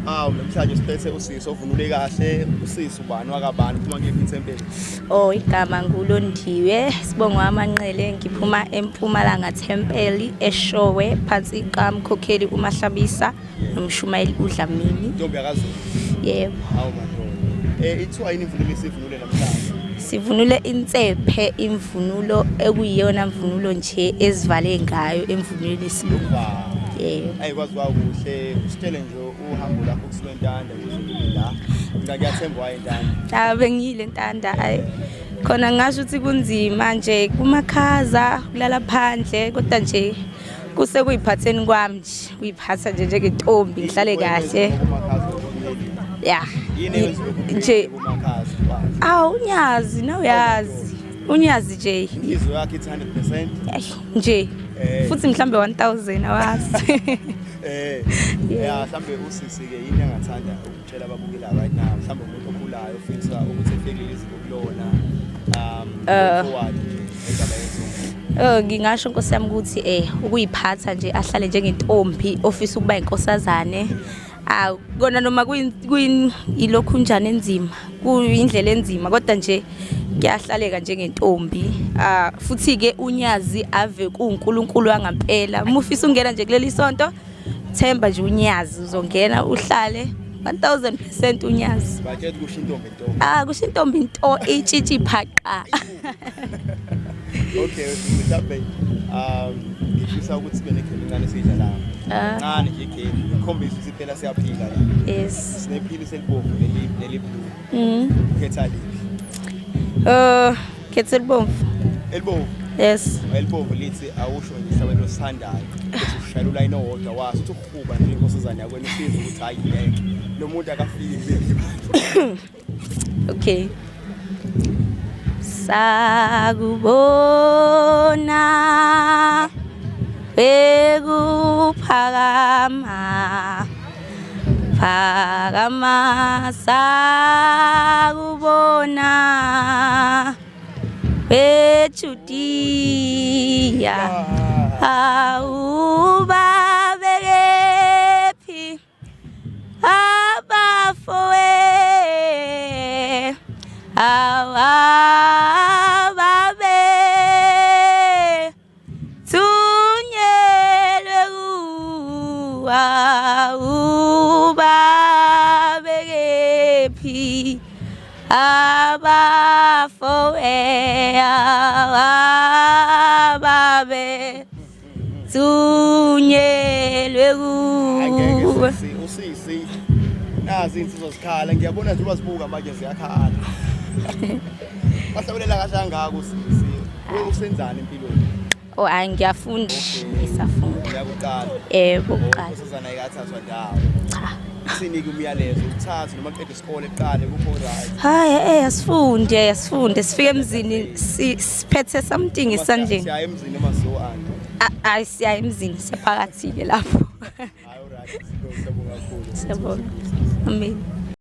Awu, namhlanje siphethe usisi ovunule kahle. Usisi ubani wakabani, uphuma kuyiphi ithempeli? Oh, igama nguLondiwe Sibongo Amanqele, ngiphuma eMpumalanga Temple eShowe, phansi kaMkhokheli uMahlabisa nomshumayeli uDlamini. Intombi yakaZulu. Yebo. Hawu madoda. Ithiwa yini imvunulo esivunule namhlanje? Sivunule insephe, imvunulo ekuyiyona mvunulo nje ezivale ngayo emvunulweni yesilungu. Yebo. Ayi, kwazi kwakuhle. Usitshele nje uhambo lakho kusuka eNtanda kuze kube la. Mina ngiyathemba waye eNtanda. Ah, bengiyile eNtanda, ayi. Khona ngasho ukuthi kunzima nje kumakhaza, kulala phandle, kodwa nje kuse kuyiphatheni kwami nje, kuyiphatha nje njengentombi, ngihlale kahle. Ya. Yini eyenziwe Nje kumakhaza? awu, unyazi na uyazi. Unyazi nje. Inhliziyo yakhe ithi 100%. Ayi, nje. Futhi mhlambe 1000 awazi. Ya, mhlambe usisi ke yini angathanda ukutshela ababukela right now? Mhlambe umuntu okhulayo ofisa ukuthi efike izinto kulona forward nje endaba yezonto. Oh, ngingasho nkosi yami ukuthi ukuyiphatha nje, ahlale njengentombi ofisa ukuba inkosazane. Ah, kona noma kuyin ilokhu njani enzima, kuyindlela enzima, kodwa nje kuyahlaleka njengentombi. Ah, futhi ke unyazi ave kuNkulunkulu wangampela. Uma ufisa ungena nje kuleli sonto, themba nje unyazi, uzongena uhlale 1000% unyazi. Batshela kusho intombi nto. Ah, kusho intombi nto itshitshi phaqa. Okay, mhlambe ngifisa ukuthi sibe negame encane esiyidlalayo. Ncane nje igame, ikhombisa ukuthi phela siyaphila la. Sinephilisi elibomvu neli blue. Ukhetha liphi? Khetha elibomvu. Elibomvu. Yes. Elibomvu lithi awusho nje isabelo osithandayo bese ushayela ulayini owodwa waso, uthi uhuba nje inkosazane yakwena, usize ukuthi hayi ngeke lo muntu akafiki kuleli. Okay. Sakubona bekuphakama phakama, sakubona beJudiya, awubabekephi abafowe, awababe thunyelwe kuwa, ubabekephi abafowe, awababe thunyelwe Angeke. Kuwe. Sisi, usisi, nazi insizwa zikhala, ngiyabona nje ubazibuka manje ziyakhala. Bahlabelela kahle kangaka usisi. Usenzani empilweni? Oh, hayi, ngiyafunda, ngisafunda. Uyakuqala? Bokuqala. Inkosazana ayikathathwa ndawo? Cha. Sinike umyalezo, uthathe noma qeda isikole kuqale, kukho right? Hayi, asifunde, asifunde, sifike emzini siphethe something esandleni. Siya emzini noma so anti? Hayi, siya emzini, siyaphakathi ke lapho. Hayi, alright, siyabonga kakhulu. Siyabonga. Amen.